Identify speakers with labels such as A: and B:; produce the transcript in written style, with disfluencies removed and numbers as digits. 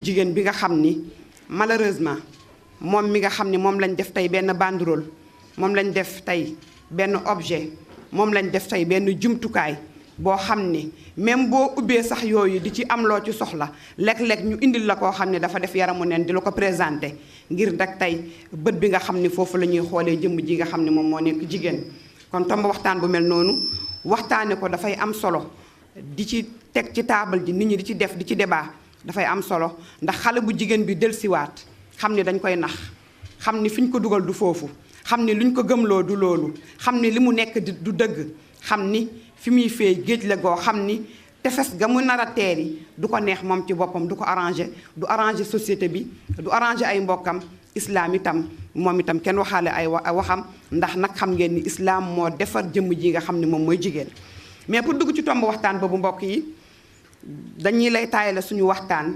A: jigéen bi nga xam ni malheureusement moom mi nga xam ni moom lañ def tey benn banderole moom lañ def tey benn objet moom lañ def tey benn jumtukaay boo xam ni même boo ubbee sax yooyu di ci am loo ci soxla léeg-léeg ñu indil la koo xam ne dafa def yaramu neen di la ko présenté ngir nag tey bët bi nga xam ni foofu la ñuy xoolee jëmm ji nga xam ne moom moo nekk jigéen. kon tomb waxtaan bu mel noonu waxtaane ko dafay am solo di ci teg ci taabal ji nit ñi di ci def di ci débat dafay am solo ndax xale bu jigéen bi dellusiwaat xam ni dañ koy nax xam ni fi ñu ko dugal du foofu xam ni luñ ko gëmloo du loolu xam ni li mu nekk du dëgg xam ni fi muy feey géej la goo xam ni tefes ga mu nar a teeri du ko neex moom ci boppam du ko arrangé société bi du arrangé ay mbokkam islam itam moom itam kenn waxaale ay waxam ndax nag xam ngeen ni islam moo defar jëmm ji nga xam ni moom mooy jigéen. mais pour dugg ci tomb waxtaan boobu mbokk yi dañuy lay taayale suñu waxtaan